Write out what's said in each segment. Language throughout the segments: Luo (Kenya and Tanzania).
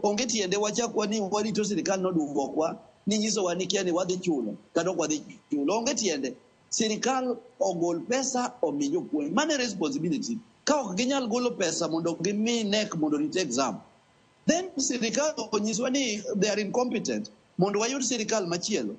Onge tiende wachakwa ni warito sirikal noduokwa ni nyisowa ni kia ni wadhi chulo kata ok wadhi chulo. Onge tiende. Sirikal ogol pesa omi jopuonj. Mano e responsibility. Ka ok ginyal golo pesa mondo gimi KNEC mondo orit exam, then sirikal onyiswa ni they are incompetent mondo wayud sirikal machielo.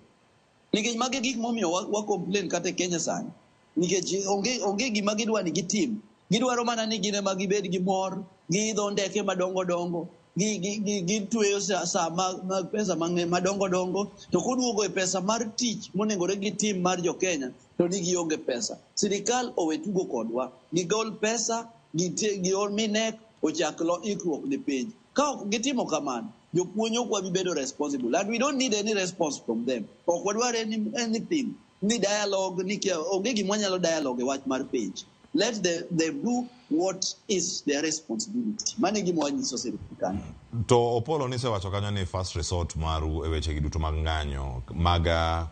Nikech magi gik momiyo wa complain kata e Kenya sani. Nikech onge gima gidwa ni gitim. Gidwaro mana ni gin ema gibed gi mor, giidho ndeke madongo dongo, gitweyo sa mag pesa mang'eny madongo dongo, to koduogo e pesa mar tich monegore gitim mar jo Kenya, to ni gionge pesa. Sirikal owe tugo kodwa. Gigol pesa, gior mi KNEC ochak lo ikruok ne penj. Ka ok gitimo kamano, jopuonj ok wabi bedo responsible. And we don't need any response from them. Ok wadwar anything. Ni dialogue, ni kia, onge gima wanyalo dialogue e wach mar penj. Let them do what is their responsibility. Mano e gima wanyiso sirikal. To Opollo nisewacho kanyo ni first resort maru e wechegi duto mag ng'anyo mag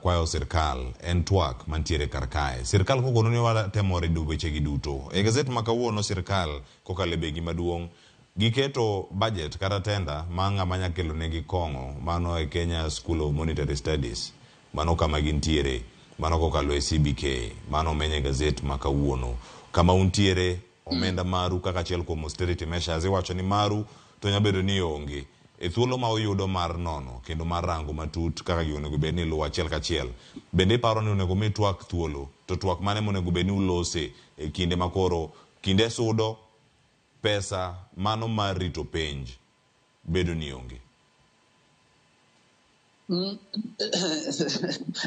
kwayo sirkal en twak mantiere kar kae. Sirkal kokono ni watemo rido wechegi duto. E gazet ma kawuono sirkal kokalo e bengi maduong' giketo budget kata tender ma ng'ama nya kelo negi kong'o mano e Kenya School of Monetary Studies. Mano kama gintiere. Mano kokalo e CBK. Mano omenye gazet ma kawuono. Kama untiere omenda maru kaka achiel kuom austerity measures iwacho ni maru to nya bedo ni onge. E thuolo ma uyudo mar nono kendo mar rango matut kaka gigo onego bed ni iluwo achiel kachiel. Bende iparo ni onego mi twak thuolo? To twak mane monego bed ni ulose e kinde ma koro kinde sudo pesa mano mar rito penj bedo ni onge?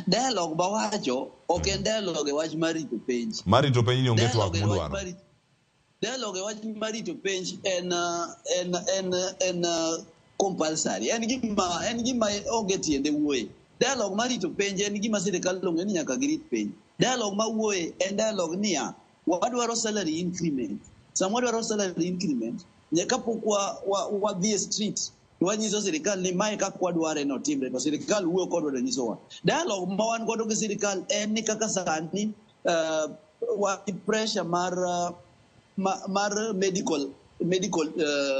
Dialogue bawacho ok en dialogue e wach mar rito penj. Mar rito penj ni onge twak Dialogue e wach mudwaro. Dialogue e wach mar rito penj en compulsory. En gima onge tiende wuoye. Dialogue mar rito penj en gima sirikal ong'eyo ni nyaka girit penj. Dialogue ma wuoye en dialogue niya, wadwaro salary increment. Sama wadwaro salary increment, kapok wadhi e street to wanyiso sirikal ni mae kaka wadware notimre to sirikal wuoyo kodwa to nyisowa. Dialogue ma wan godo gi sirikal en ni kaka sani wan gi pressure mar medical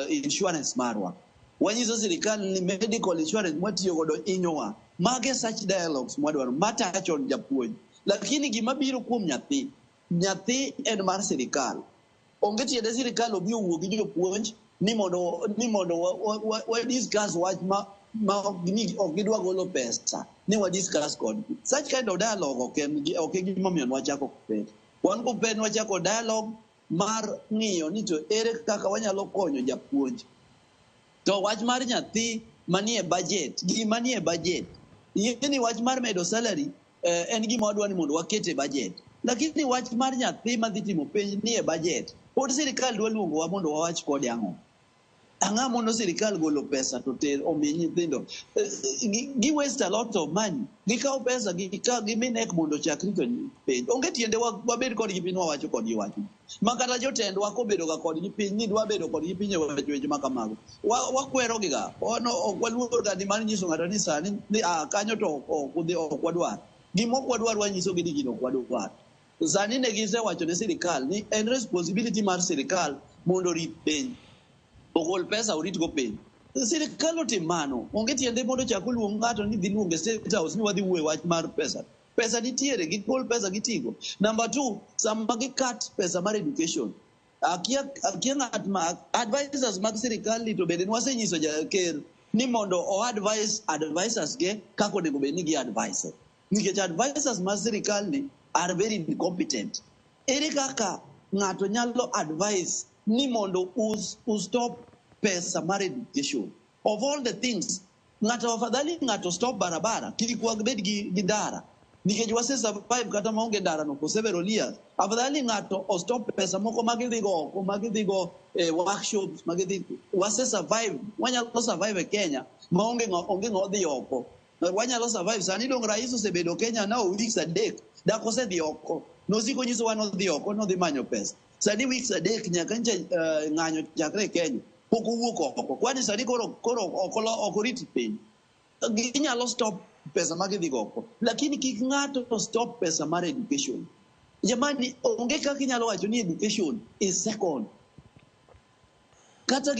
insurance marwa. Wanyiso sirikal ni medical insurance mwatiyo godo hinyowa. Mage such dialogues mwadwaro ma touch on japuonj. Lakini gima biro kuom nyathi, nyathi en mar sirikal. Onge tiende sirikal obi owuo gi jopuonj ni mondo wa discuss wach ma ok ni ok gidwa golo pesa ni wa discuss kodgi. Such kind of dialogue ok e gimomiyo nwachako KUPPET. Wan KUPPET nwachako dialogue mar ng'iyo ni to ere kaka wanyalo konyo japuonj. To wach mar nyathi manie budget, gima nie budget, ing'e ni wach mar medo salary en gima wadwa ni mondo waket e budget. Lakini wach mar nyathi madhi timo penj nie budget, pod sirikal dwa luongowa mondo wawach kode ang'o? Ang'o mono sirikal golo pesa to ter omi nyithindo? Gi waste a lot of money. Gikawo pesa gikaw gimi KNEC mondo ochak rito penj. Onge tiende wabed kodgi piny wawacho kodgi wachno. Ma kata jotendwa kobedo ga kodgi piny ni dwa bedo kodgi piny e wacho weche ma kamago. Wakwero gi ga. Ono ok waluor ga ni mar nyiso ng'ato ni sani ni ah, kanyo to ok udhi ok wadwar. Gima ok wadwar wanyisogi ni gino ok wadwar. Sani ne gisewacho ne sirikal ni en responsibility mar sirikal mondo orit penj. Ogol pesa oritgo penj. Sirikal otim mano. Onge tiende mondo ochak oluong ng'ato ni dhi luonge State House ni wadhi wuoyo e wach mar pesa. Pesa nitiere, gigol pesa gitigo. Number two, sama gi cut pesa mar education, akia ng'at ma advisors mag sirikal ni to bende nwasenyiso ker ni mondo o advise advisors ge kaka onego bed ni gi advise. Nikech advisors mag sirikal ni are very incompetent. Ere kaka ng'ato nyalo advise ni mondo us stop pesa mar education? Of all the things, ng'ato afadhali ng'ato stop barabara, kik wabed gi ndara. Nikech wase survive kata maonge ndara no for several years. Afadhali ng'ato o stop pesa moko ma gidhigo oko, ma gidhigo e workshops, ma gidhi, wase survive, wanyalo survive e Kenya maonge onge ng'o dhi oko. Wanyalo survive sani dong rais osebedo Kenya na weeks 3 dak osedhi oko. Nosiko nyisowa nodhi oko nodhi manyo pesa. Sani weeks 3 nyaka ncha ng'anyo chakre e Kenya pok owuok oko. Kwani sani koro ok orit piny. Ginyalo stop pesa ma gidhi go oko. Lakini kik ng'ato stop pesa mar education. Jamani, onge kaka inyalo wacho ni education is second. Kata gi